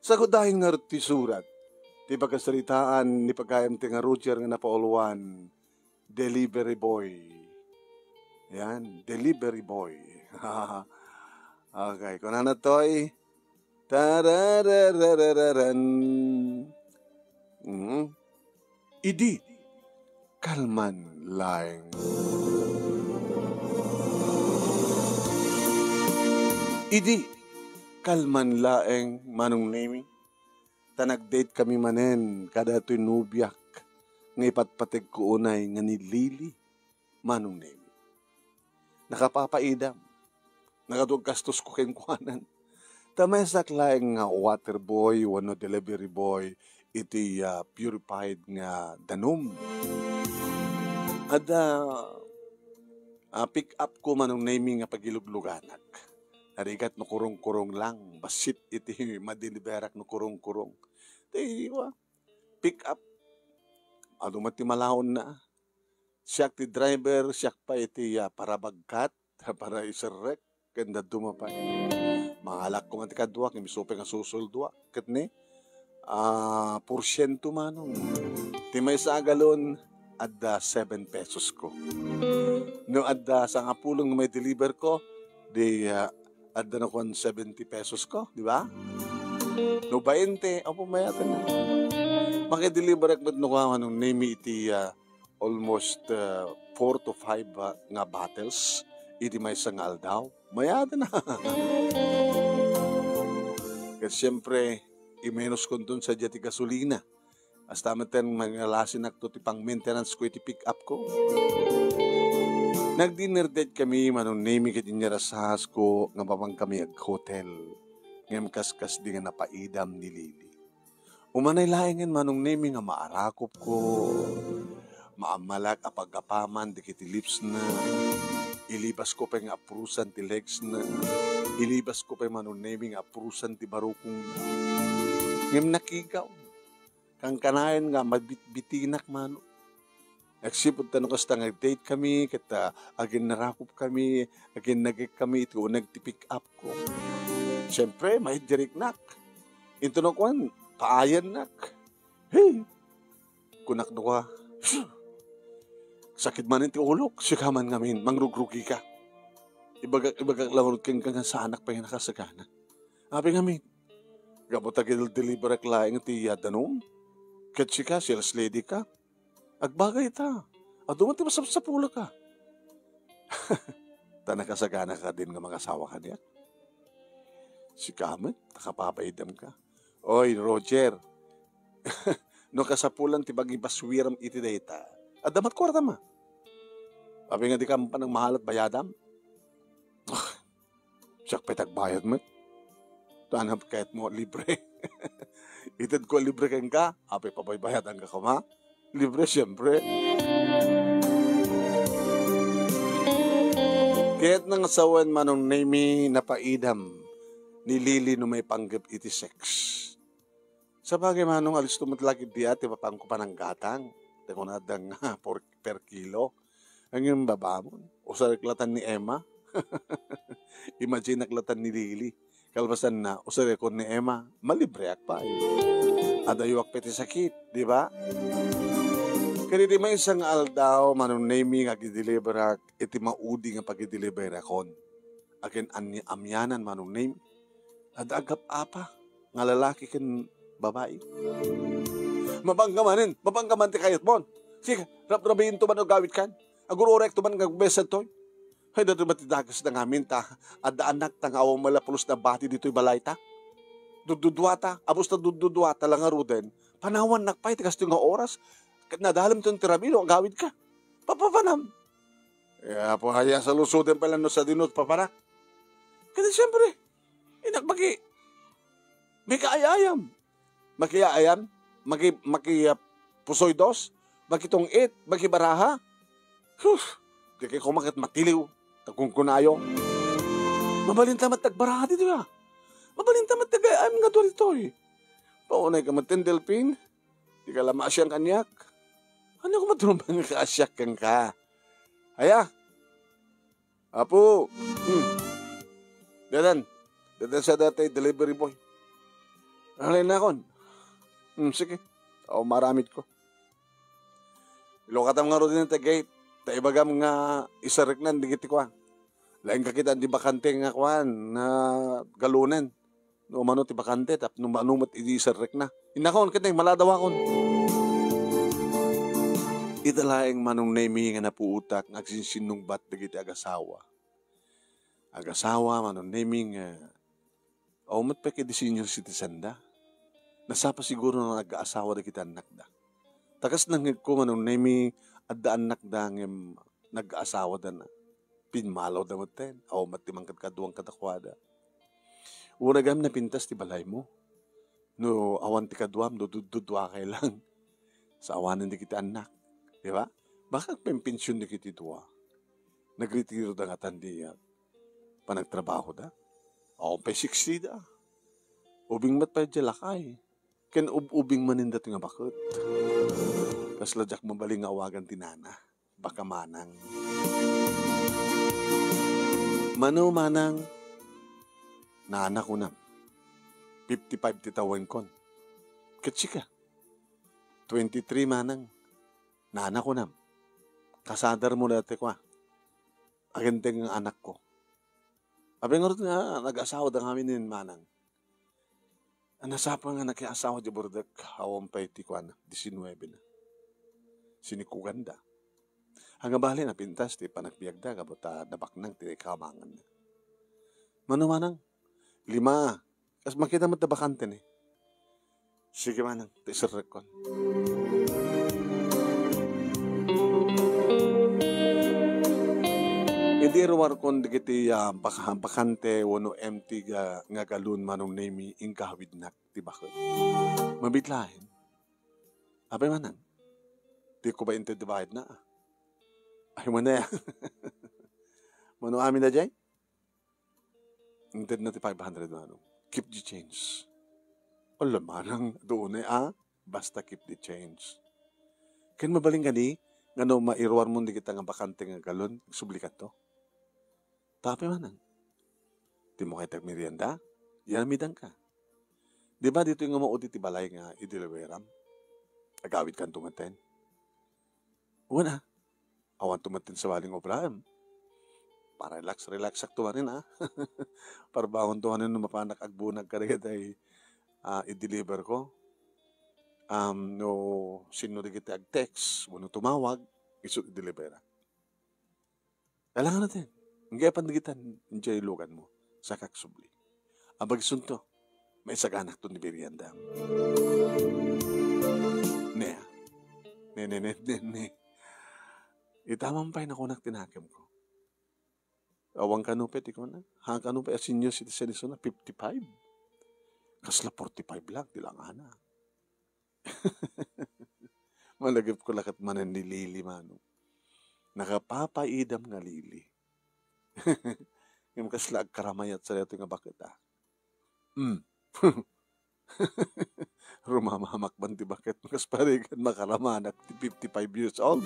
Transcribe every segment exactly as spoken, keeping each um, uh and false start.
Saguddayen ngarud ti surat ti pakasaritaan ni pagayam ti nga Roger nga napauluan, delivery boy. Yan, delivery boy. Okay, kunana toy, tarararararan. Mm. Idi kalman laeng. Idi kalman laeng, Manong Nemi, ta nag-date kami manen kadatoy nobiak nga ipatpategko unay nga ni Lily, Manong Nemi. Nakapapaidam. Nagadu a gastusko kenkuana. Ta maysak laeng nga water boy wenno delivery boy iti, ah, purified nga danum. Adda, ah, pick up ko, Manong Nemi, nga pagilugluganak. Narigat no kurong-kurong lang, bassit iti madeliverak no kurong-kurong. Ti, wa, pick up. Adu met ti malaonna. Siak ti driver, siak pay iti, ah, parabagkat, para iserrek, ken dadduma pay. Mangalak koma ti kaduak, ngem isu pay nga susulduak. Ket ni, ah, porsiento, Manong. Ti maysa a galon, adda seven pesos ko. No adda sangapulo nga maideliver ko, di, ah, adda na kuan seventy pesos ko, di ba? No bainte, apo, mayat na. Makideliver ak met no kuan, Manong Nemi, iti, ah, almost, ah, four to five, ah, nga bottles iti maysa nga aldaw. Mayat na. Ket siyempre, imenus konton sadiay ti gasolina. Hasta met ten mangalasinak to ti pang-maintenance ko iti pick-up ko. Nag-dinner date kami, Manong Nemi, ket inyarasasko nga mapan kami ag-hotel. Ngem kaskasdi nga napaidam ni Lily. Umanay laengen, Manong Nemi, nga maarakopko. Maammalak a pag-apaman dagiti lips na. Ilibasko pay nga aprusan ti legs na. Ilibasko pay, Manong Nemi, nga aprusan ti barukong na. Ngem nakigaw. Kankanayon nga mabitbitinak, Manong. Agsipud ta no kasta nga date kami, ket, ah, aginnarakop kami, aginnagek kami iti uneg ti pick-up ko. Siyempre, maiddiriknak. Into no kuan, paayannak. Hey! Kunak no ka, sakit manen ti ulok, sika man ngamin, mangrugrugika. Ibagak, ibagak lang kenka nga saanak pay nakasagana. Abi ngamin, gapu ta gideliverak laeng ti danum, ket sika, sales lady ka. Agbagay ta. Adu man ti masapsapulaka. Ta nakasagana ka din nga mangasawa kaniak. Sika met, nakapapaidam ka. Oy, Roger. No kasapulan ti pagibaswiram iti dayta, adda met kuartam a. Abi nga di ka mapan nagmahalat bayadam? Ah, siak pay ti agbayad met. Tanam kayat mo libre. Ited ko libre kenka, apay pabaybayadan ka koma? Libre, siyempre. Kayat nang sawen, Manong Nemi, napaidam ni Lily no maipanggep iti sex. Sabagay, Manong, alisto met la ketdi a ti papanko pananggatang. Ti kunada nga por-, per kilo. Ngem babamon, usarek latan ni Emma. Imaginak latan ni Lily. Kalpasanna, usarekon ni Emma, malibreak pay. Adayuak pay ti sakit, di ba? Ket iti maysa nga aldaw, Manong Nemi, nga agideliverak iti maudi nga pagideliverakon. Akin anni amianan, Manong Nemi. Adda agap-apa nga lalaki ken babai. Mabangga manen, mabangga man ti kayatmon. Sige, rabrabiin to man no agawidkan. Agur-urekto man nga agbesan toy. Hay, daytoy met ti dakes na ngamin ta adda anak ta nga awan man la pulos nabati ditoy balayta. Dudduduata, abus ta dudduduata la ngaruden, panawannak pay ti kastoy nga oras. Ket nadalem ton ti rami no agawidka. Papapanam. Ya, apo, aya salusoden pay la no sadino papanak. Ket siyempre, inak maki-, makaayayam. Makiaayam, maki-, maki-, ah, pusoy dos, makitong-it, makibaraha. Sus, di kay kumaket matiliw, tagkunkunayo. Mabalinta met tagbaraha ditoy, ah. Mabalinta met tagay-ayam nga dua ditoy. Paunay ka met, Delpin. Di ka la maasian kaniak. Ano ko matulungan nga kaasiak kenka? Aya, Apo. Hmm. Dadan. Dadan sa dati delivery boy. Alay nakon. Hmm, sige. Awan maaramidko. Ilukatam ngarud iti gate. Ta ibagam nga iserreknan dagiti kuan. Laeng ka kitaen ti bakante nga kuan, nga galonen. No umano ti bakante, tapno umano met idi iserrekna. Innakon, ket maladaw akon. Ita laeng Manong Nemi nga napuotak nga agsinsinnungbat dagiti agasawa. Agasawa, Manong Nemi, nga awan met pay ket idi senior citizen da. Nasapa siguro nga nag-aasawa dagiti annakda. Ta kas nangngegko, Manong Nemi, adda annakda ngem nag-aasawada na. Pimmalaw da metten. Awan met ti mangkadkaduan kadakuada. Uray gayam napintas ti balaymo. No awan ti kaduam, no dudduduakay lang. Sa awanen dagiti annak. Di ba? Baka agpempension dagiti dua. Nagretiro da ngatan diay panagtrabaho da. Awan pay sixty da. Ubing met pay diay lakay. Ken ub-ubing manen datoy nga baket. Kasla diak mabalin nga awagan ti nana. Baka manang. Mano manang, nana kunam. Fifty-five ti tawenkon. Ket sika? Twenty-three manang. Nana kunam. Kasadarmo dayta kua. Aginteng nga anakko. Apay ngarud nga nag-asawa da ngamin ni manang. Nasapa nga nakiasawa di burdek, awan pay ti kuana, diecinuebe na. Sinikuganda. Ania bali, napintas ti panagbiagda, gapu ta nabaknang ti kamanganna. Mano manang, lima, kas makita met ta bakante ni. Sige manang, ti serrekkon. Idi iruarkon dagiti, ah, baka-, bakante wenno empty nga, nga galon, Manong Nemi, inggawidnak ti baket. Mabitlaen. Apay manang, diko ba inted ti bayadna? Ay, mano ya. Mano amin a jay? Intedna ti five hundred manong. Keep the change. Ala, manang, doon eh, ah. Basta keep the change. Ken mabalin kadi, nga no mairuarmon dagita nga bakante nga galon, agsublikanto. Tapay manang. Dimo kayat agmerienda? Yan, midang ka. Di ba ditoy nga maudi ti balay nga ideliveram? Agawidkanto metten. Wen a, awanto met ti sabaling obraem. Pa-relax-relaxakto manen, ah. Parbangonto manen no mapanak agbunag kadagiti, ah, i-deliver ko. Um, no sinno dagiti ag-text wenno tumawag, isu i-deliver. Alangan natin. Ang gayapan dagita, enjoy lugan mo. Sakak subli. Abag sunto. Maisaganakto ni merienda. Ne. Ne, ne, ne, ne, ne. Itaman pay nakunak ti nakemko. Awan kano pay ti kuna. Ha, kano pay a senior citizen isuna, fifty-five. Kasla forty-five lang, ti langana. Malagipko la ket manen ni Lili, manong. Nakapapaidam nga Lili. Ngem kasla agkaramayat sa daytoy nga baket, ah. Hmm. Rumamamakban ti baket, kas parigan makaramanak ti fifty-five years old.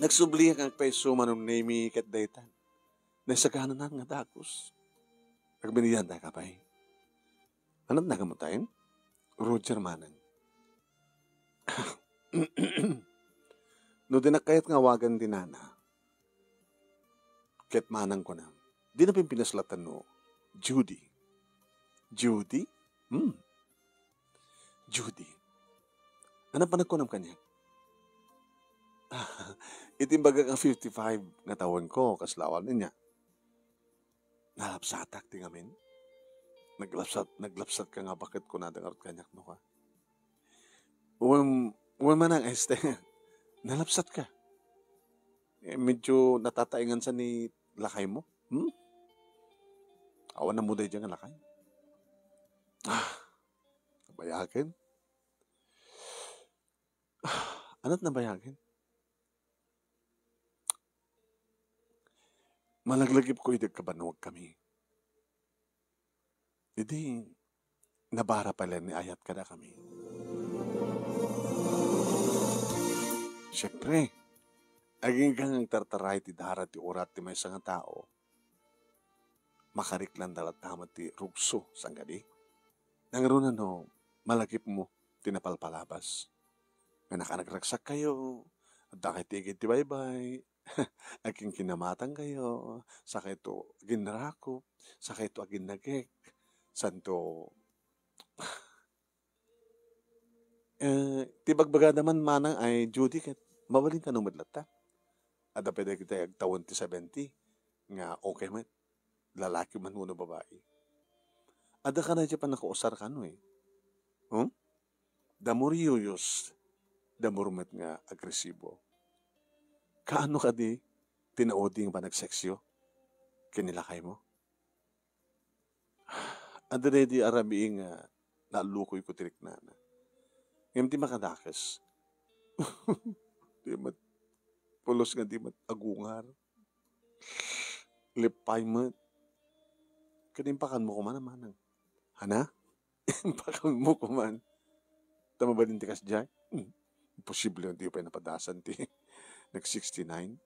Nagsubliak nga agpayso, Manong Nemi, ket daytan. Naisagananan nga dagus. Agmerienda ka pay. Anat nagamutain? Roger manang. No dinak kayat nga awagan ti nana, ket manang kunam, dina pimpinasla no Judy. Judy? Hmm. Judy. Ano pa nagkunam kaniak? Iti imbagak nga fifty-five nga tawenko, kasla awan ania. Nalabsatak ti ngamin. Naglabsat, naglabsat ka nga baket kunada ngarud kaniak no ka. Wen, wen manang este, nalabsat ka. Eh, medyo natataingan sa ni lakay mo. Hmm? Awan na muday dyan nga lakay. Ah, nabayagen. Anat nabayagen? Malaglagip ko idi agkabannuag kami. Idi, nabara pay la ni ayat kadakami. Siempre, agingga nga agtartaray ti dara ti urat ti maysa nga tao. makariklan da latta met ti rugso, saan kadi? Nangruna no malagipmo ti napalpalabas. Nga nakanagragsakkayo, adda kay ti igid ti baybay, agkinkinamatangkayo, sakayto aginrakop, sakayto aginnagek, santo, eh, ti bagbagada man manang ay Judy ket mabalin kano met latta. Adda pay dagiti agtawen ti seventy nga okay met. Lalaki man wenno babai. Adda kadi ti pannakausar kano eh. Hmm? The more you use, the more met nga agresibo. Kaano kadi ti naudi nga panagseksyo ken ni lakaymo? Adda daydi a rabii nga naallukoyko ti riknana. Ngem ti makadakes, di met, pulos nga di met agungar. Lipay met. Ket impakanmo koma, manang. Hana? Impakanmo koma. Ta mabalin ti kasdiay? Hmm. Imposible nga diyo pay napadasan ti nag sixty-nine.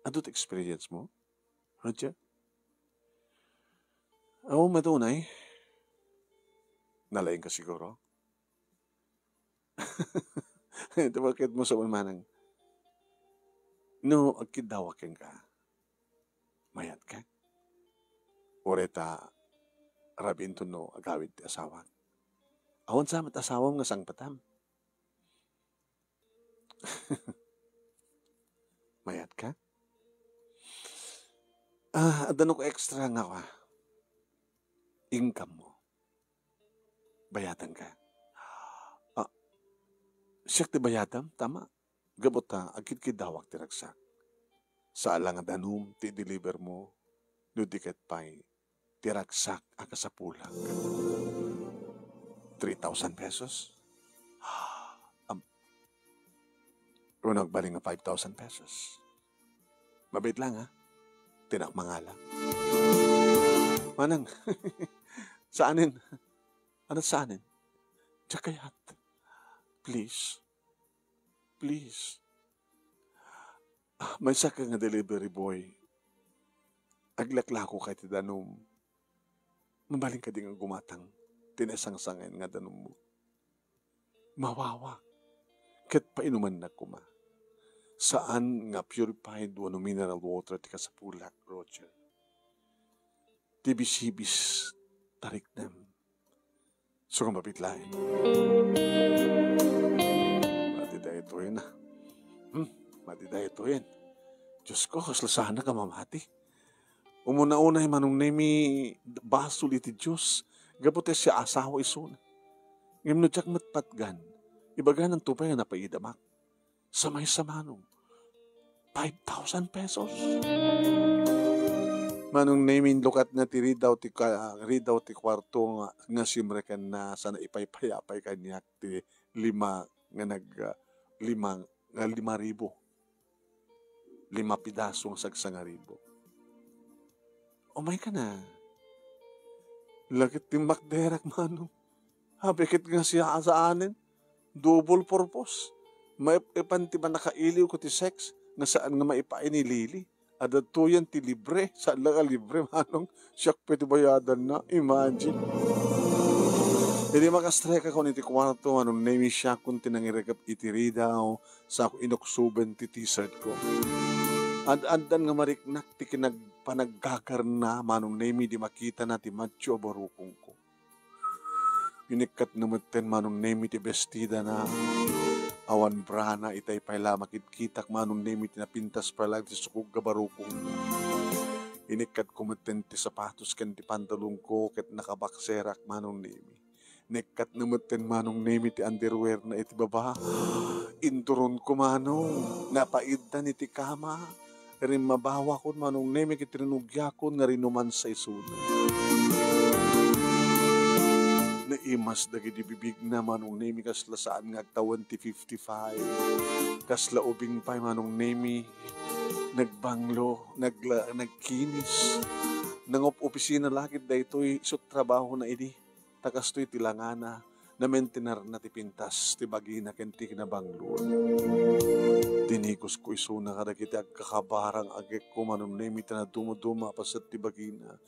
Adu ti experience mo, Roger? Awan met unay. Nalaingka siguro. Iti bakit mo sa manang, no agkiddawak kenka, mayat ka? Uray ta rabiinto no agawid ti asawak. Awan sa met asawam nga sangpetam. Mayat ka? Ah, adda no extra nga, ah, income mo. Bayadan ka. Ah, siak ti bayadam, tama. Gapu ta agkidkiddawak ti ragsak. Saan la nga danum ti i-deliver mo, no di ket pay ti ragsak a kasapulak. Three thousand pesos? Am, wenno agbalin nga five thousand pesos. Mabit lang, ha? Tinak mangala. Manang, saanen? Ano saanen? Diak kayat. Please. Please. Ah, maysa ka nga delivery boy. Aglaklako ka iti danum. Mabalin kadi nga gumatang ti naisangsangen nga danummo? Mawawa. Ket painumannak koma. Saan nga purified wenno mineral water ti kasapulak, Roger. Ti bisibis, tariknam. Sumabit laeng. Madi daytoyen, ah. Hmm, madi daytoyen. Diyos ko, kasla saanak a mamati. Umuna-unay, Manong Nemi, basol iti Diyos. Gapu ta siak asawa isuna. Ngem no diak met patgan, ibagananto pay nga napaidamak. Sa maysa, Manong, five thousand pesos. Manong Nemi, inlukatna ti ridaw ti ka-, ridaw ti kuarto nga, nga simre kenna, sana ipaypayapay kaniak ti lima nga nag-, ah, lima nga lima ribu. Lima pidaso nga sagsangaribu. Umay ka na. Lagit ti makderak, Manong. Habi ket nga siak a saanen, double purpose. Maip-ipan ti pannakailiwko ti sex, nga saan nga maipaay ni Lily. Adda tuyen ti libre, saan la nga libre, Manong. Siak pay ti bayadanna, imagine. Idi makastrek ako iti kuarto, Manong Nemi, siakon ti nangiregep iti ridaw, sa inuksoben ti t-shirt ko. Ad-addan nga mariknak ti kinag-, panaggagarna, Manong Nemi, idi makitana ti macho a barukongko. Inikkatna metten, Manong Nemi, ti bestidana. Awan brana, itay pay la makitkitak, Manong Nemi, ti napintas pay la ti sukog a barukong. Inikkatko metten ti sapatos ken ti pantalonko ket nakabakserak, Manong Nemi. Inikkatna metten, Manong Nemi, ti underwearna iti baba. Induronko, Manong, napaiddan iti kama. Rimmabawakon, Manong Nemi, ket rinugiakon nga rinumansa isuna. Naimas dagiti bibigna, Manong Nemi, kasla saan nga agtawen ti fifty-five. Kasla ubing pay, Manong Nemi, nagbanglo, nagla-, nagkinis. Nangup-opisina la ket daytoy, isu ti trabahona idi. Ta kastoy ti langana, namentenarna ti pintas ti bagina ken ti kinabangloan. Dinigusko isuna kadagiti agkakabarang agekko, Manong Nemi, ta naduma-duma a paset ti bagina.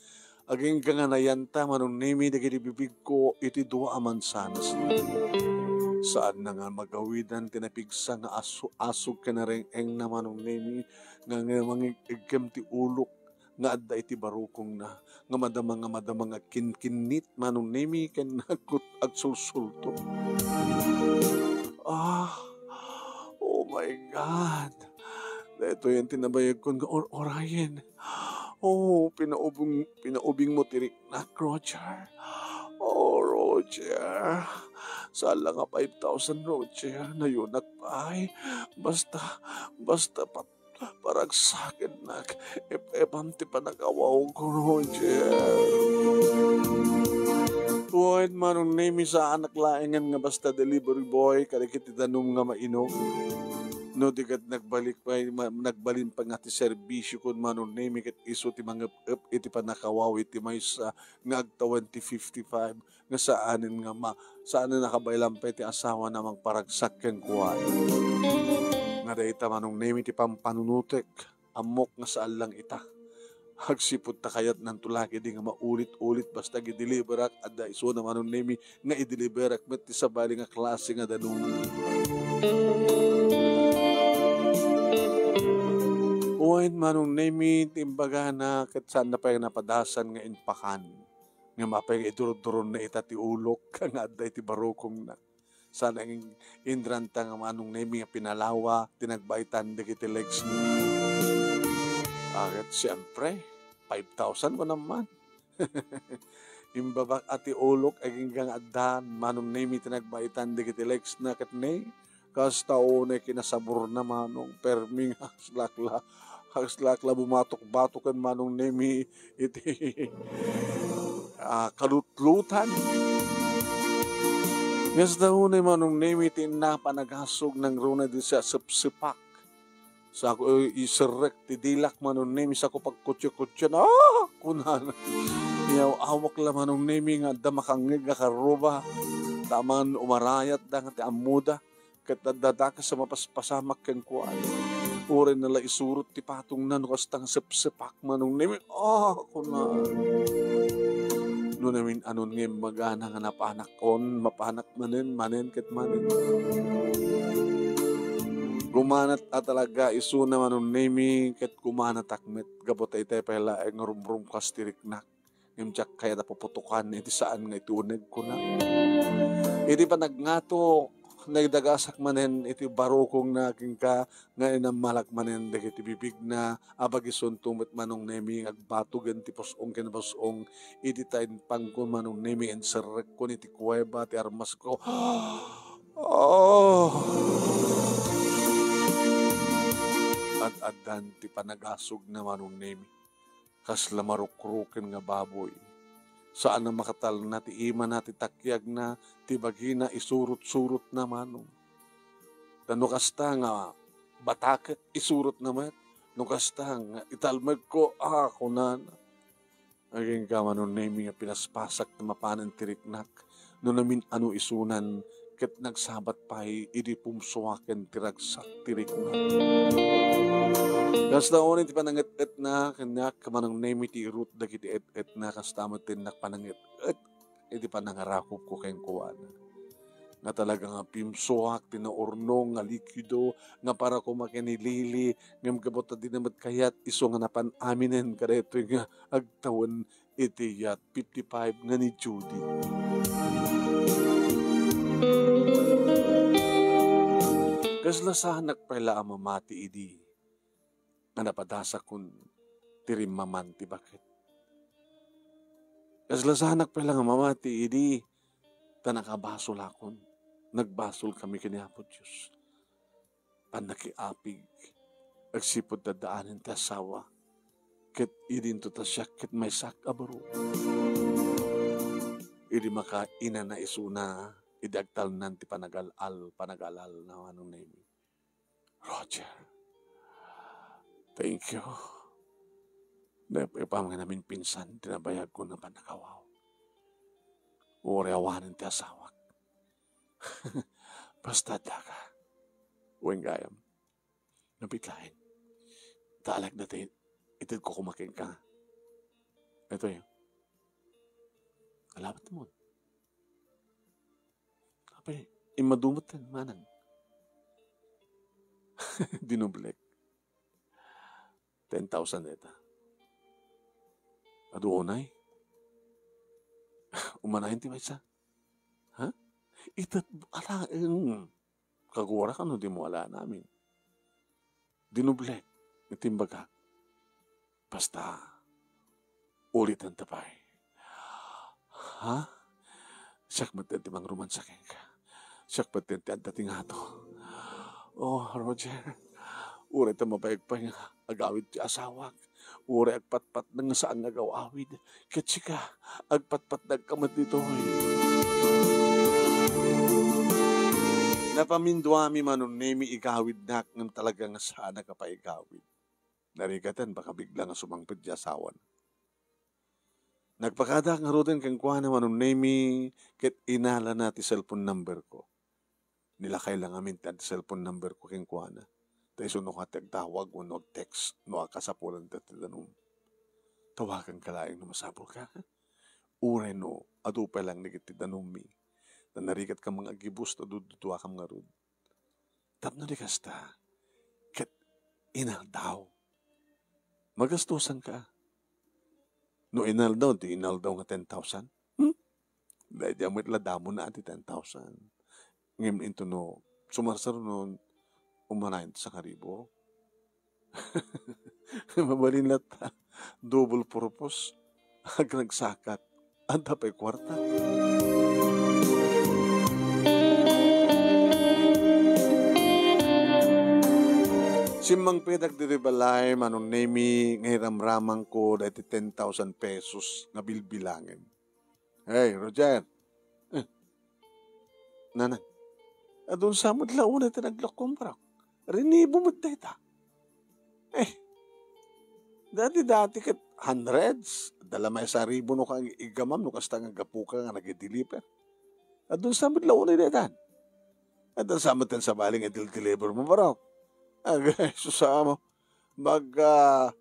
Agingga nga nayanta, Manong Nemi, dagiti bibigko iti dua a mansanas. Saanna nga magawidan ti napigsa nga asu-, asug ken nareng-engna, Manong Nemi, nga, nga mangig-igkem ti ulok nga adda iti barukongna, nga madama nga madama nga kinkinnit, Manong Nemi, ken agkut-, agsulsulto. Ah, oh my God. Daytoyen ti nabayagkon nga or-, orayen. Oh, pinaubing-, pinaubingmo ti riknak, Roger. Oh, Roger. Saan la nga five thousand, Roger. Nayunak pay. Basta, basta pat-, paragsakennak. Ep-epam ti panagawawko, Roger. Wen, Manong Nemi, saanak laengen nga basta delivery boy kadagiti danum nga mainom. No di ket nagbalik pay, ma-, nagbalin pay nga ti serbisiokon, Manong Nemi, ket isu ti mangep-ep iti panakawaw iti maysa nga agtawen ti fifty-five nga saanen nga ma-, saanen a kabaelan pay ti asawana mangparagsak kenkuana. Nga dayta, Manong Nemi, ti pampanunotek. Ammok nga saan lang ita. Agsipud ta kayatnanto la ketdi nga maulit-ulit basta gideliverak, adda isuna, Manong Nemi, nga ideliverak met ti sabali nga klase nga danum. Wen, Manong Nemi, ti imbagana ket saanna pay napadasan nga impakan. Ngem apay nga idurduron na ita ti ulok nga adda iti barukongna. Saan nga in-, inranta nga, Manong Nemi, nga pinalawa ti nagbaitan dagiti legs na. Aket, siyempre, five thousand ko naman. Imbabak a ti ulok, agingga nga addan, Manong Nemi, ti nagbaitan dagiti legs na ket ne, kasta unay kinasaborna, Manong, permi nga agslakla, agslakla bumatok-batok ken Manong Nemi iti, ah, kalutlutan. Kasta unay, Manong Nemi, ti inna panagasog nangruna di sa sepsepak. Sako iserrek ti dilak, Manong Nemi, sako pagkutyo-kutyo. Ah! Kunana. Iyaw-awak la, Manong Nemi, nga adda makangngeg nga karruba. Taman umarayat da nga ti ammoda. Ket adda dakes a mapaspasamak kenkuana. Uray na la isurot ti patongna no kasta nga sepsepak, Manong Nemi. Ah, kuna. No namin-anon nga imbagana nga napanakon, mapanak manen, manen ket manen. Kumanat a talaga isuna, Manong Nemi, ket kumanatak met gapu ta itay pay laeng nga rumrumkas ti riknak. Ngem diak kayat a puputokan iti saan nga iti uneg, kuna. Iti panagngato, naidagasak manen iti barukongna kenka nga inammalak manen dagiti bibigna a bagisunto met, Manong Nemi, nga agbatogen ti pus-ong ken bus-ong iti taimpangko, Manong Nemi, inserrekkon iti kuweba ti armasko. Oh! Ad-addan ti panagasogna, Manong Nemi. Kasla marukruken nga baboy. Saan a makatalna ti imana, ti takyagna, ti bagina, isurot-surotna, Manong. Ta no kasta nga batakek, isurotna met. No kasta nga italmegko, ah, kunana. Agingga, Manong Nemi, nga pinaspasak ti mapanen ti riknak. No namin-ano isunan, ket nagsabat pay idi pumsuaken ti ragsak ti riknak. Kasta unay ti pananget-etna kaniak, Manong Nemi, ti irut dagiti et-etna, kasta met ti innak pananget-et iti panangarakupko kenkuana. Nga talaga nga pimsuak ti naurnong nga likido nga para koma ken ni Lily, ngem gapu ta dina met kayat, isu nga napan aminen kadaytoy nga agtawen iti yacht fifty-five nga ni Judy. Kasla saanak pay la a mamati idi nga napadasakon ti rimmaman ti baket. Kasla saanak pay la nga mamati idi ta nakabasolakon. Nagbasolkami ken ni Apo Dios. Pannakiapig agsipud daddaanen ti asawa, ket idinto ta siak ket maysak a baro. Idi makainana isuna, idi agtalnan ti panagal-al, panagal-al na Manong Nemi. Roger, thank you. Naep-epam nga naminpinsan ti nabayagko nga pannakawaw. Uray awanen ti asawak. Basta adda ka. Wen gayam. Napit laeng. Ta alagna ti ited ko koma kenka. Itoy. Alabat mo. Apay, immadu met ken manang. Dinoblek. Ten thousand dayta. Adu unay. Umanayon ti maysa. Ha? Ited, ala, em, kagura kano di mo ala namin. Dinoblek iti imbagak. Basta, uliten ta pay. Ha? Siak met ti mangromansa kenka. Siak met ti adda ti ngato. Oh, Roger, uray ta mabayag pay nga agawid ti asawak. Uray agpatpatneng nga saan nga agaw-awid. Ket sika, agpatpatnagka met ditoy. Napaminduami, Manong Nemi, igawidnak ngem talaga nga saanak a paigawid. Narigatan, baka bigla nga sumangpet ti asawana. Nagpakadaak ngaruden kenkuana, Manong Nemi, ket inalana ti cellphone number ko. Nilakay lang amin ti cellphone number ko kenkuana. Ta isu no kati agtawag wenno ag-text no akasapulan ta ti danum. Tawaganka laeng no masapulka. Uray no, adu pay lang dagiti danummi. Ta narigatka nga agibus ta duduakam ngarud. Tapno di kasta, ket inaldaw. Magastosanka. No inaldaw, di inaldaw nga ten thousand. Hmm? Daydiay met la damona ti ten thousand. Ngem into no, sumarsarunon, umanayon ti sangaribu. Mabalin latta, double purpose. Agragsakat. Adda pay kuarta. Simmangpetak ditoy balay, Manong Nemi, nga iramramangko daytoy ten thousand pesos nga bilbilangen. Hey, Roger. Eh, Nanang, adun sa met la unay ti naglukkom, barok. Rinibo met dayta. Eh, dati-dati ket hundreds, adda la maysa a ribu no ka iggamam no kasta nga gapuka nga nagideliver. Adun sa met la unay daytan. Adun sa met ti sabali nga idel-deliver mo, barok. Agay, susama. Mag, ah,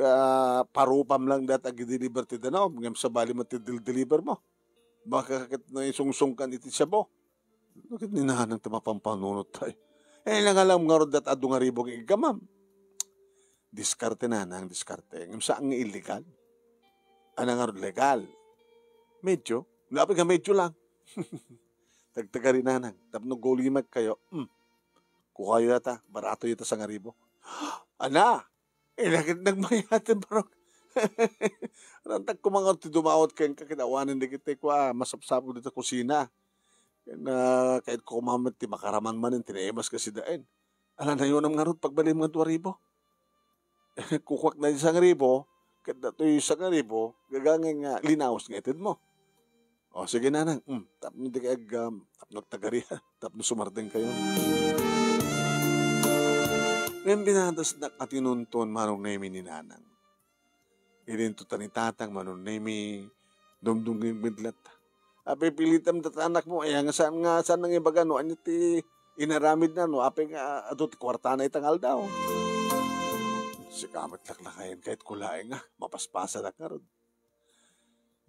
ah, parupam lang dayta agideliver ti danum, ngem sabali met ti del-deliver mo. Baka ket naisungsongkan iti siabo. Ket ni Nanang ti mapampanunot tayo. Eh, nangalam ngarud dayta adu nga ribu nga iggamam. Diskarte, Nanang, diskarte. Ngem saan nga illegal. Ania ngarud legal? Medyo. Labi nga medyo lang. Tagtagari, Nanang. Tapno gulimek kayo. Hmm. Kukayo dayta, barato dayta sangaribu. Ana! Eh, nagit nagmayat, barok. Rantag kumangar ti dumawat kenka ket awanen dagiti kua, masapsapul dita kusina. Ken, ah, kayat ko kumamet ti makaraman manen ti naimas kasi daen. Ala, nayonam ngarud pagbalim nga dua ribu. Kukuak na di sangaribu, ket datoy sangaribu, gagangay nga linaos nga ited mo. O, sige, Nanang. Mm, tapno di kay ag-, um, tapno agtagari, tapno sumardeng kayo. Ngem binadasnak a tinunton Manong Nemi ni Nanang. Idinto ta ni Tatang Manong Nemi, dumdumngeg met latta. Apay pilitem dayta anakmo, aya nga saan nga, saan nga ibaga no ania ti inaramidna, no apay nga adu ti kuartana ita nga aldaw. Sika met laklakayen, kayatko laeng nga mapaspasadak ngarud.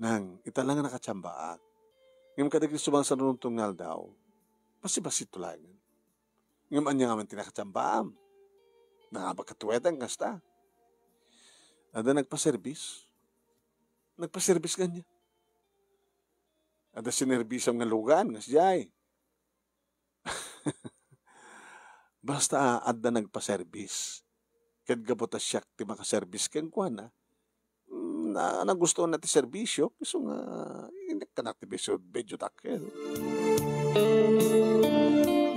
Nang, ita la nga nakatsiambaak. Ngem kadagiti sumarsarunonto nga aldaw, bassit-bassitto laengen. Ngem ania ngamin ti nakatsiambaam? Nangabak ket wetan kasta. Adda nagpaserbis? Nagpaserbis kaniak. Adda sinerbisam nga lugan, nga sidiay. Basta, ah, adda nagpaserbis. Ket gapu ta siak ti makaserbis kenkuana, mm, na-, nagustuanna ti serbisio, isu nga, inekkanak ti bisio, medyo dakkel.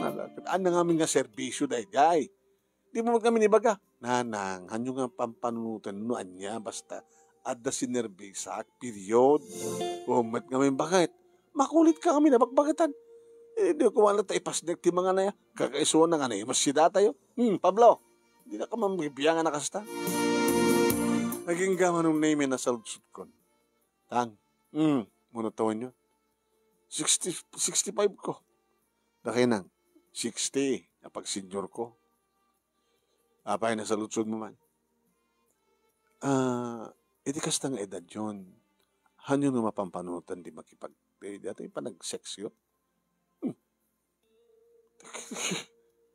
Nala-, ania ngamin nga serbisio daydiay? Di mo met ngamin ibaga, "Nanang, hanyo nga pampanunoten no ania, basta adda sinerbisak, period." O, met ngamin, bakit? Makulit ka ngamin a bakbaketan. Eh, di ko man ta ipasnek ti mangan aya. Kakaisuan na nga naimas si datayo. Hmm, Pablo, di na ka man bibiangan a kasta. Agingga Manong Nemi, nasaludsutkon. Tang, hmm, mano tawenyo? Sixty, sixty-five ko. Dakay nang, sixty, napag-senior ko. Apay, nasaludsodmo man? Ah, iti kasta nga edadyon, haanyo nga mapanpanunotan ti makipag-, ti, ti panag-sexyo? Hmm.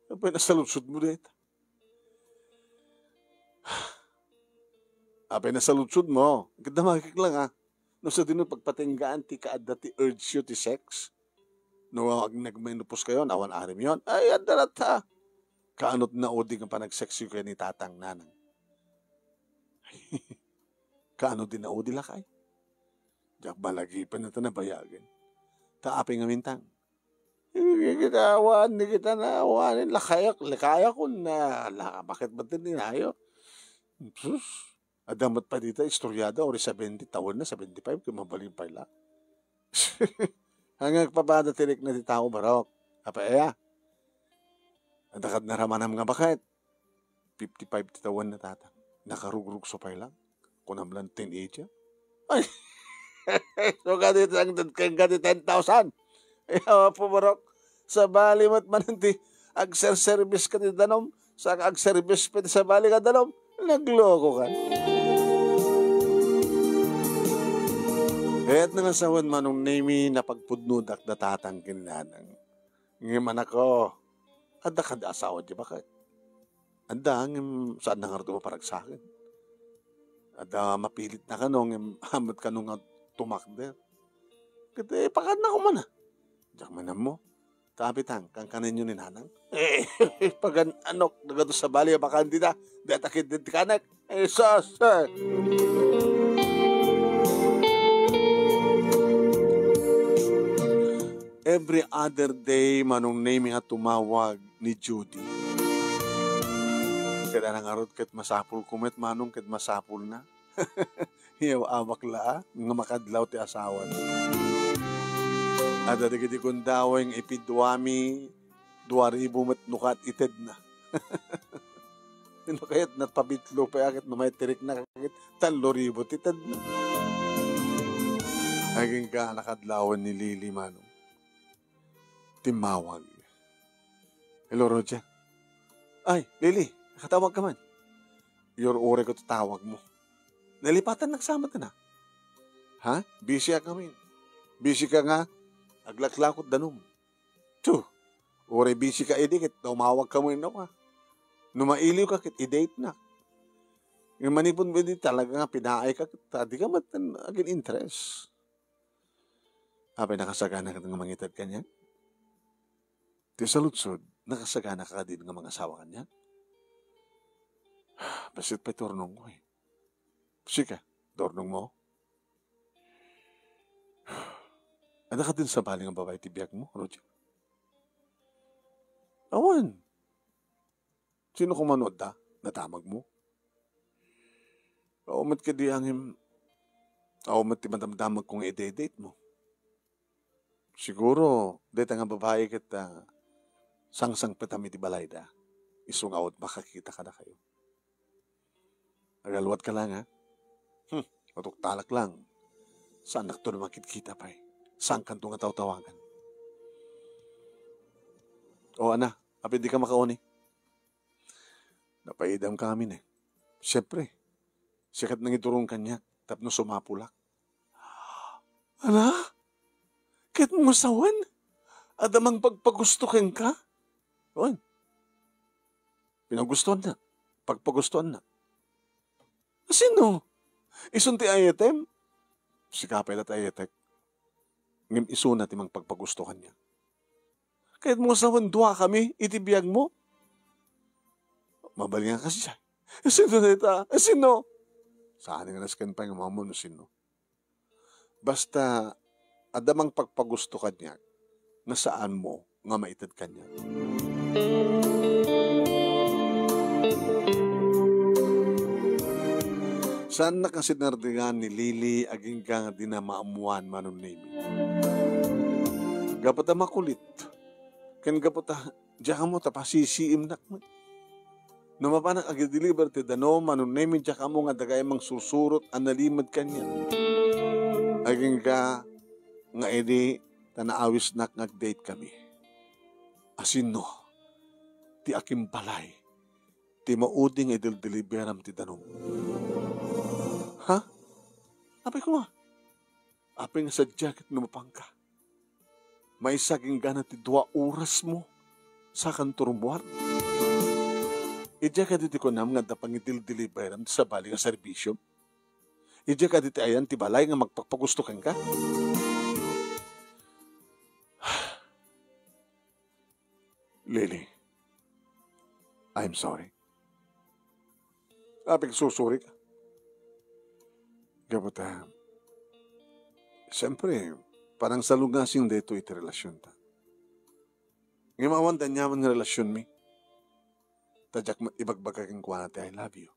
Apay, nasaludsodmo dayta? Apay, nasaludsodmo? Ket damagek lang, ah. No sadino pagpatinggaan ti kaadda ti urge-yo ti sex? No ag-, nagmenopause kayon, awan arimyon? Ay, adda latta. Kaano ti naudi nga panag-sexyo ken ni tatang, nanang? Kaano ti naudi, lakay? Diak malagipen ta nabayagen. Ta apay ngamin, tang? Kita awan, ni kita na awan, lakayek, lakayek kun na, la-, bakit ba din inayo? Sus, adda met pay dita istoriada, uri seventy tawen na, seventy-five, kung mabalin pay la. Hanggang papada tirik na ti tao, barok. Apay aya? Adda kad naramanam nga baket. Fifty-five ti tawen na, tatang. Nakarugrugso pay lang. Kunam lang teenager. Ay! So, kadi ti sangted ken kadi ten thousand. Ay, awa, pumarok. Sabali met manen ti agserserbis ka ti danum. Sa agserserbi pay ti sabali nga danum. Nagloko ka. Kayat na nga sawen, Manong Nemi, napagpudnodak da tatang ken nanang. Ngem, anakko, adda kadi asawa ti baket? Adda, ngem saan na ngarud maparagsaken. Adda mapilitna kano, ngem amet kano nga tumakder. Ket, eh, paganna koma na. Diak man ammo. Ta apay, tang, kankanenyo ni nanang? Eh, pagan-anok, nagadu sabali a bakanti da. Deta ket deti kanek. Eh, sus, eh. Every other day, Manong Nemi, nga tumawag ni Judy. Ket anang ngarud, ket masapul ko met, Manong, ket masapul na. Yaw, amak la, a, nga makadlaw ti asawan. Adda dagiti gundaway nga ipiduami, dua ribu met no kat itedna. No kayat napabitlo pay a ket no maitirikna ket tallo ribu ti tedna. Agingga a nakadlawan ni Lily, Manong, timmawag. Hello, Roger. Ay, Lily, nakatawag ka man. Uray ko ti tawag mo. Nalipatannak sa met, a. Ha? Busy ka ngamin. Busy ka nga aglaklakot danum. Tsu, uray busy ka idi ket tumawag ka met, a. No mailiw ka ket i-date na. Ngem manipud idi talaga nga pinaay ka ket, a, di ka met agin-interest. Apay, nakasagana ka nga mangited kaniak? Ti saludsod, nakasagana ka kadi nga mangasawa kaniak? Bassit pay ti urnongko, eh. Sika, urnongmo? Adda kadin sabali nga babai ti biagmo, Roger? Awan. Sino koma no adda? Nadamagmo? Awan met kadi, ngem awan met ti madamdamagko nga i-date mo. Siguro, dayta nga babai ket, a, sangsangpetam iti balayda. Isu nga awan makakita kadakayo. Agalwat ka lang, a. Hmm, utuktalak lang. Saannakto a makitkita pay. Saankanto nga tawtawagan. O, ana, apay dika makauni? Napaidam ka amin, eh. Siempre, siak ti nangiturong kaniak tapno sumapulak. Ana? Kayatmo nga sawen? Adda mangpagpagusto kenka? Wen. Pinagustoannak. Pagpagustoannak. Sino? Isun ti ayetem? Sika pay la ti ayetek. Ngem isuna ti mangpagpagusto kaniak. Kayatmo nga sawen duakami iti biagmo? Mabalin nga kasdiay. Sino dayta? Sino? Saan nga nasken pay nga maammo no sino. Basta, adda mangpagpagusto kaniak nga saanmo nga maited kaniak. Saannak a sinardingan ni Lily agingga nga dina maammoan, Manong Nemi. Gapu ta makulit, ken gapu ta diak ammo ta pasisiimnak met. No mapanak agi-deliver ti danum, Manong Nemi, diak ammo nga adda gayam mangsursurot a nalimed kaniak. Agingga nga idi ta naawisnak nga ag-date kami. Asino ti akimbalay Ti maudi nga idildiliberam ti danum. Ha? Apay koma, apay nga sadiak ket no mapanka? Maysa kenka ti dua oras mo, sakanto rummuar. Idiay kadi ti kunam nga adda pangidildiliberam ti sabali nga serbisyo? Idiay kadi ti ayan ti balay nga magpakpagusto kenka? Lily, I'm sorry. Apay nga susurika? Gapu ta, siyempre, panangsalungasing daytoy iti relasionta. Ngem awan ti aniaman nga relasionmi, ta diak met ibagbaga kenkuana ti "I love you."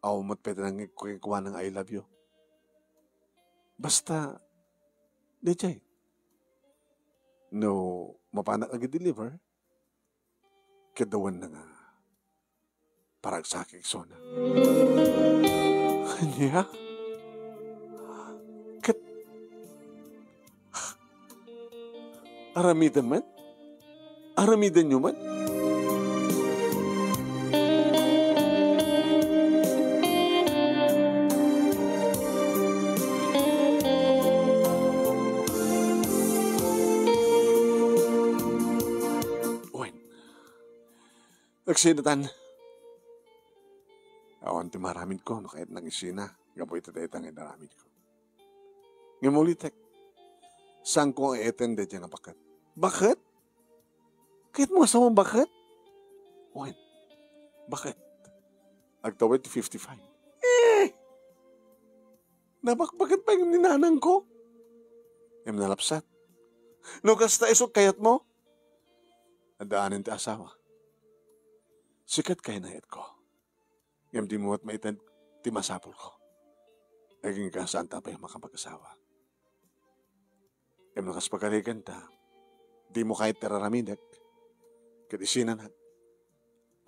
Awan met pay ti nangngegko kenkuana nga "I love you." Basta, daydiay. No mapanak agi-deliver, ket awan na nga paragsakit isuna. Ania? Ket aramidem met? Aramidenyo met? Wen, nagsinatan. Awan ti maaramidko no kayat nang isina gapu iti dayta nga inaramidko. Ngem ulitek, saanko nga eten dayta nga baket. Baket? Kayatmo nga asawam baket? Wen, baket. Agtawid ti fifty-five. Eh! Nabakbaket pay ni nanangko. Ngem nalapsat. No kasta isu ti kayatmo, addaanen ti asawa. Sika ti kinayatko. Ngem dimo met maited ti masapulko. Agingga, saanta pay makapag-asawa. Ngem no kas pagarigan ta, dimo kayat ti ar-aramidek, ket isinanak,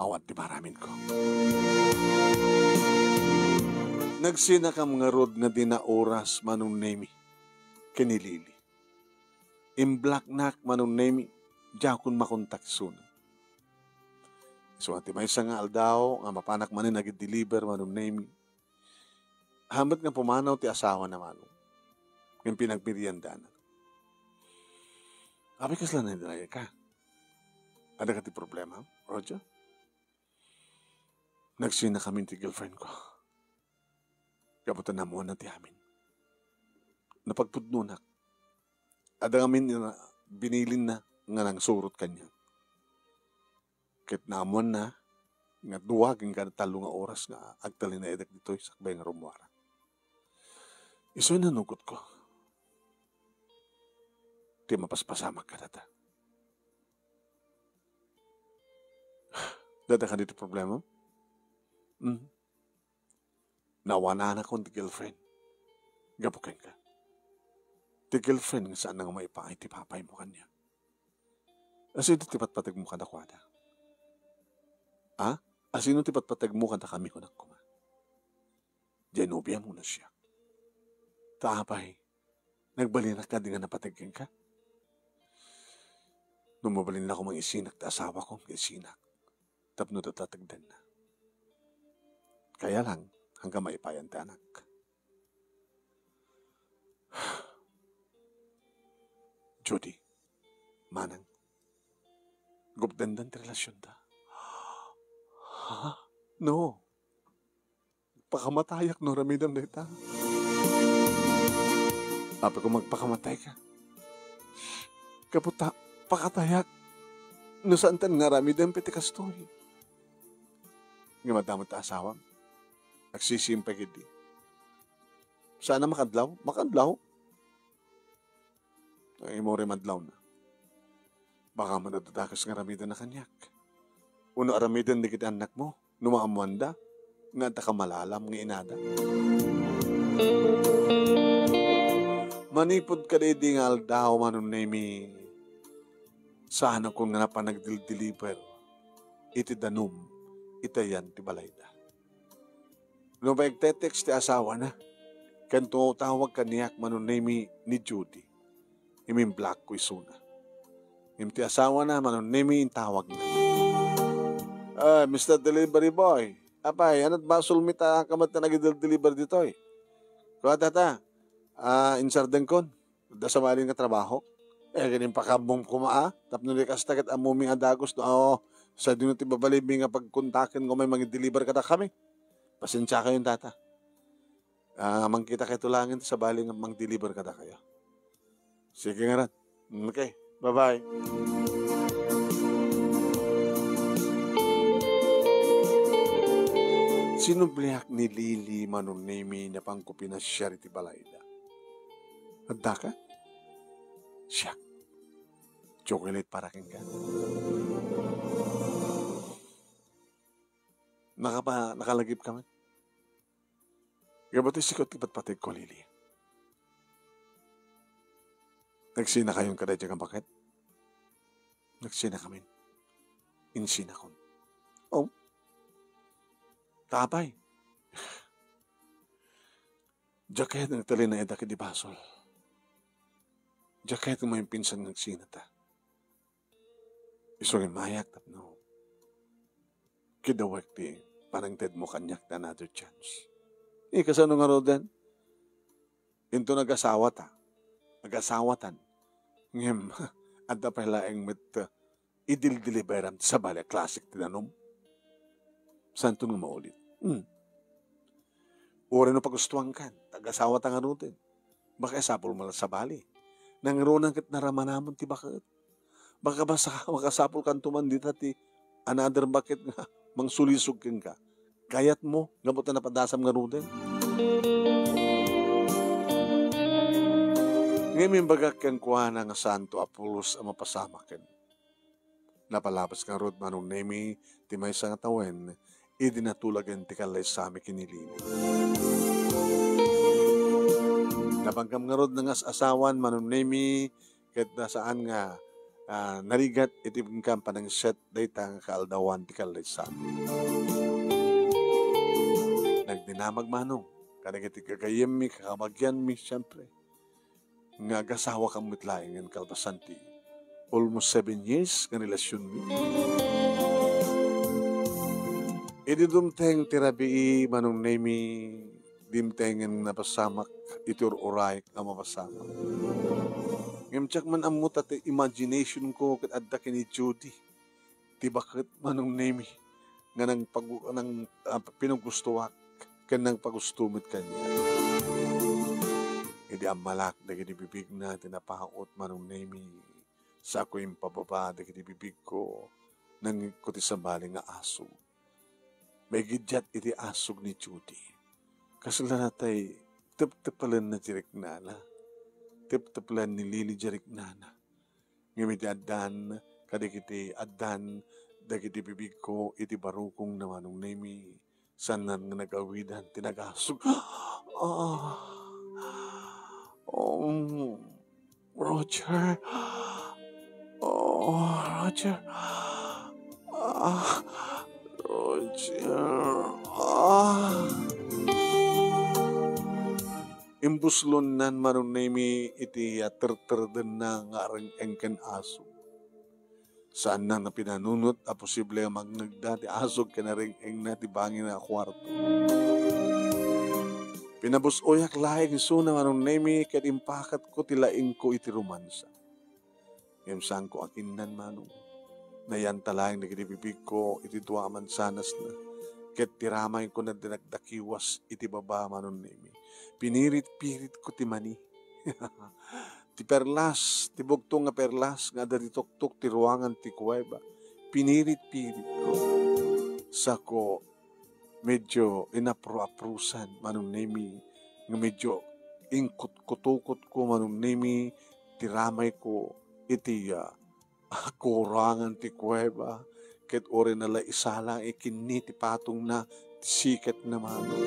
awan ti maaramidko. Nagsinakam ngarud nga dina oras, Manong Nemy, ken ni Lily. Imblocknak, Manong Nemy, diakon makontak isuna. Isu nga ti maysa nga aldaw nga mapanak manen agi-deliver, Manong Nemy, hambutek nga pumanaw ti asawana, Manong, ngem pinagmeriendana. Apay kasla nadinayanka? Adda kadi problema, Roger? Nagsinakamin ti girlfriendko. Gapu ta naammoanna ti amin. Napagpudnonak. Adda ngamin nga binilinna nga nangsurot kaniak. Ket naammoanna nga dua agingga tallo nga oras nga agtalinaedek ditoy sakbay nga rummuarak. Isu ti nanugotko ti mapaspasamak kadata. Adda kadi ti problema? Mm. Naawananakon ti girlfriend gapu kenka. Ti girlfriend nga saan nga maipaay ti papaymo kaniak. Asino ti patpategmo kadakuada? Ha? Asino ti patpategmo kadakami, kunak koma? Diay nobiam wenno siak? Ta apay, nagbalinak kadi nga napateg kenka? No mabalin la koma nga isinak ti asawako, nga isinak tapno datategdanna. Kaya lang, haanka maipayan ti anak. Judy, Manang, gupdenda ti relasionta. Ha? No. Pakamatayak no aramidem dayta. Apay koma agpakamatayka? Gapu ta, pakatayak no saantan nga aramidem pay ti kastoy. Ngem adda met ti asawam. Agsisiim pay ketdi. Saan a makadlaw? Makadlaw. Ay, immuna ti adlawna. Baka man adda dakes nga aramidenna kaniak. Wenno aramiden dagiti annakmo, no maammoanda nga adda kamalalam nga inada. Manipud kadaydi nga aldaw, Manong Nemy, saanakon nga napan nagdildiliber iti danum iti ayan ti balayda. No maigtetext ti asawana, ken tumawag kaniak, Manong Nemy, ni Judy, imim-blockko isuna. Ngem ti asawana, Manong Nemy, intawagna. Ah, Mister Delivery Boy. Apay, anat basolmi ta kamet nga agidel-deliver ditoy? Kua, tata, ah, insardengkon. Adda sabali nga trabaho. Eh, ket impakaammo koma, a? Tapno di kasta ket ammomi a dagus, no? Aw, sadino ti babalimi nga pagkontaken nga umay mangideliver kadakami? Pasensiakayon, tata. Ah, mangkitakayo laengen ta sabali nga mangdeliver kadakayo. Sige ngarud. Okay. Bye-bye. Sinubliak ni Lily, Manong Nemy, napanko pinasiar iti balayda. Addaka? Siak. Chocolate para kenka. Nakapa-, nakalagipka man? Gapu ti sikut ti patpategko, Lily. Nagsinakayon kada iti kabaket? Nagsinakamin. Insinakon. Oh. Tapay. Diak kayat nga agtalinaedak iti basol. Diak kayat nga maimpinsan nga agsinata. Isu nga immayak tapno kidawek ti panangtedmo kaniak ti another chance. Ikasano ngaruden? Inton agasawata, agasawatan. Ngem, adda pay laeng met, uh, idildiliberam ti sabali a klase ti danum. Saanton nga maulit? Hmm. Uray no pagustuankan, agasawata ngaruden. Baka isapul man la sabali. Nangruna ket naramanamon ti baket. Baka basta makasapulkanto man dita ti another baket nga mangsulisog kenka. Kayatmo, gapu ta napadasam ngaruden. Ngem imbagak kenkuana nga saanto a pulos a mapasamak ken. Napalabas ngarud, Manong Nemy, ti maysa nga tawen idi natulagen ti kallaysami ken ni Lily. Napanggam ngarud nga as-asawan, Manong Nemy, ket saan nga, ah, narigat iti panangset dayta nga kaaldawan ti kallaysami. Nagdinamag, Manong, kadagiti gagayyemmi, kakabagianmi, siempre. Nga agasawakam met laengen kalpasan ti almost seven years nga relasionmi. Idi dumteng ti rabii, Manong Nemy, dimtengen napasamak iti ur-uray nga mapasamak. Ngem diak man ammo ta ti imagination ko ket adda ken ni Judy. Ti baket, Manong Nemy, nga nangpagu-, nang, ah, pinugustoak ken nangpagusto met kaniak. Idi ammalak dagiti bibigna ti napaut, Manong Nemy, saanko impababa dagiti bibigko, nangngegko ti sabali nga asug. Maigiddiat iti asug ni Judy. Kasla natay teptepelenna ti riknana. Teptepelen ni Lily ti riknana. Ngem iti addan, kadagiti addan dagiti bibigko iti barukongna, Manong Nemy, saanna nga nagawidan ti nagasug. Ah. Um, Roger. Oh, Roger. Ah, Roger. Ah. Imbuslonnan, Manong Nemy, iti, ah, terterdenna nga areng-eng ken asug. Saanna nga pinanunot a posible a mangngegda ti asug ken areng-engna ti bangin a kuarto. Pinabus-oyak laeng isuna, Manong Nemy, ket impaketko ti laingko iti romansa. Ngem saanko a kinnan, Manong. Nayanta laeng dagiti bibigko iti dua a mansanasna, ket ti ramayko nadinakdakiwas iti baba, Manong Nemy. Pinirit-piritko ti mani. Ti perlas, ti bugtong nga perlas nga adda ti tuktok ti ruangan ti kuweba. Pinirit-piritko. Saanko, medyo inapro-aprosan, Manong Nemy, nga medyo inkutkutukotko, Manong Nemy, ti ramayko iti, ah, kurangan ti kuweba, ket uray na la isala ikinni ti patongna ti siketna, Manong.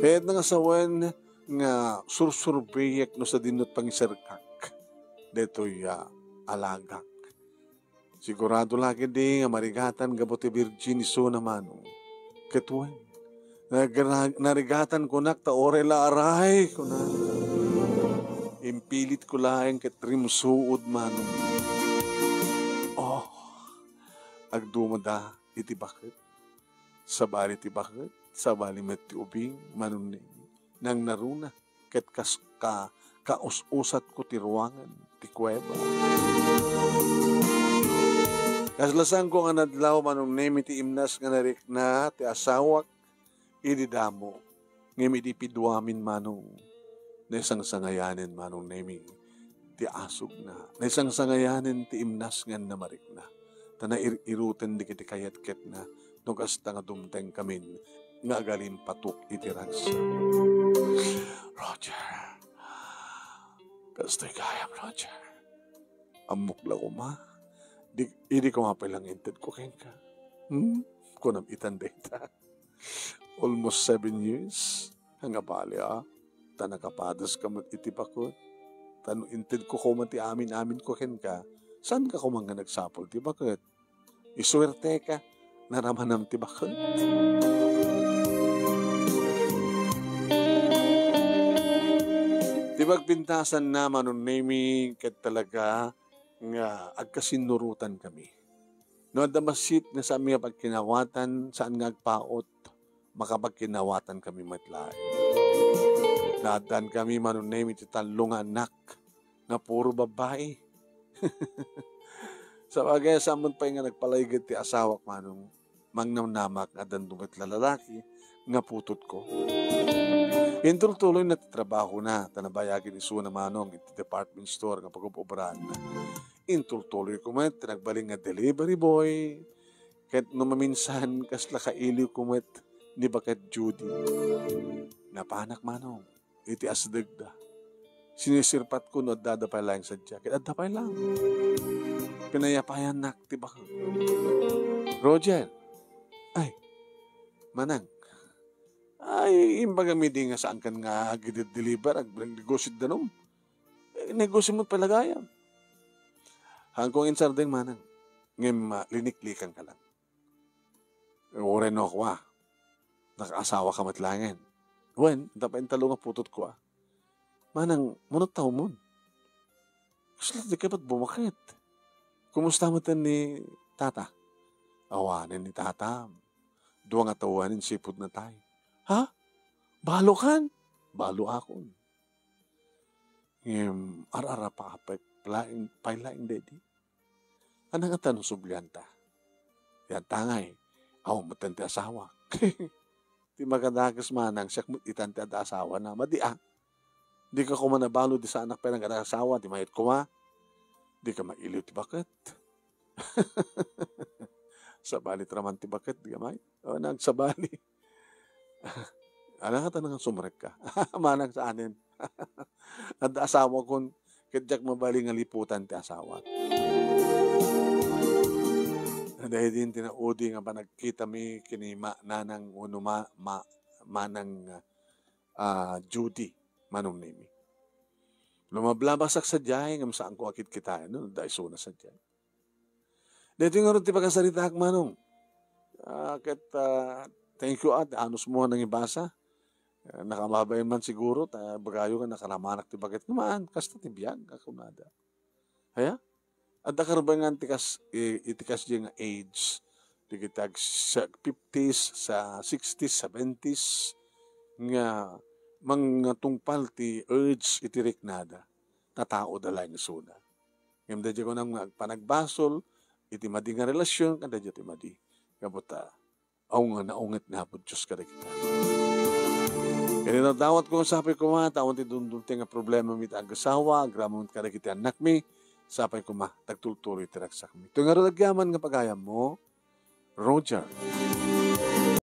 Kayatna nga sawen nga sursurbeyek no sadino ti pangiserkak daytoy, ah, alagak. Sigurado la ketdi nga marigatan gapu ti Virgin isuna, Manong. Ket wen, nagra-, narigatan kunak ta uray la aray, kuna. Impilitko laeng ket rimsuod, Manong. Oh, agdumada iti baket. Sabali ti baket, sabali met ti ubing, Manong Nemi. Nangnaruna, ket kas ka, kaus-usatko ti ruangan ti kuweba. Kasla saanko nga nadlaw, Manong Nemi, ti imnas nga narikna ti asawak idi damo. Ngem idi piduamin, Manong, naisangsangayanen, Manong Nemi, ti asugna. Naisangsangayanen ti imnas nga namarikna. Ta nair-iruten dagiti kayatketna no kasta nga dumtengkamin nga agalimpatok iti ragsak. Roger, kastoy gayam, Roger. Ammok la koma. Di, idi koma pay lang intedko kenka. Hmm? Kunam itan dayta. Almost seven years. Nga bali, a. Ta nakapadaska met iti baket. Ta no intedko koma ti amin-aminko kenka, saanka koma nga nagsapul ti baket? Isuerteka, naramanam ti baket. Ti pagpintasanna, Manong Nemi, ket talaga nga agkasinnurotankami. No adda bassit nga saanmi nga pagkinawatan, saan nga agpaut, makapagkinawatankami met laeng. Naaddaankami, Manong Nemi, ti tallo nga annak nga puro babbai. Sabagay, saan man pay nga nagpalayget ti asawak, Manong, mangnamnamak nga addan met la lalaki nga putotko. Intultuloyna ti trabahona, ta nabayagen isuna, Manong, iti department store nga pagub-ubraanna. Intultuloyko met ti nagbalin nga delivery boy, ket no maminsan, kasla kailiwko met ni baket Judy. Napanak, Manong, iti asdegda. Sinisirpatko no addada pay laeng sadiay, ket adda pay laeng. Pinayapayannak ti baket. Roger, ay, Manang, ay, imbagam idi nga saankan nga agide-deliver, ag-, agnegosiod danum. Eh, negosio met pay la gayam. Haanko nga insardeng, Manang. Ngem, ah, liniklikanka lang. Uray no kua, nakaasawaka met laengen. Wen, adda pay intalo nga putotko, a. Manang, mano ti tawmon? Kasla dika met bumaket? Kumusta met ni Tata? Awanen ni Tata. Dua nga tawen, insipud natay. Ha? Balokan? Baloakon. Ngem ar-arapa pay laeng, pay laeng daydi. Ania ngata no sublianta? Yantangay, awan metten ti asawak. Ti makadakes, Manang, siak met itan ti adda asawana. Madi, a. Dika koma nabalo idi saanak pay nga adda asawa, ti mayat koma. Dika mailiw ti baket. Sabali ti raman ti baket, dika may. O, nagsabali. Ala, ngata nga sumrekka. Manang saanen. Adda asawakon, ket diak mabalin nga liputan ti asawak. Daydi ti naudi nga panagkitami ken ni ma-, Nanang wenno ma-, ma-, Manang, ah, Judy, Manong Nemi. Lumablabasak sadiay, ngem saanko a kitkitaen, no, adda isuna sadiay. Daytoy ngarud ti pakasaritaak, Manong. Ah, ket, ah, thank you, a, ti anusmo a nangibasa. Ah, nakababain man siguro, ta ibagayo nga nakaramanak ti baket. Ngem haan, kasta ti biag, a kunada. Aya? Adda karubayan ti kas-, i-, iti kasdiay nga age, dagiti ag-, sa fifties, sa sixties, seventies, nga mangatungpal ti urge iti riknada. Tataoda laeng isuna. Ngem daydiay kunam nga agpanagbasol iti madi nga relasyon kadagiti madi. Gapu ta, awan nga naunget ni Apo Dios kadagita. Ket inardawatko nga sapay koma, ta awan ti dumdumteng nga problema iti agasawa, agraman kadagiti annakmi, sapay koma, tagtultuloy ti ragsakmi. Itoy ngarud agyaman nga pagayammo, Roger.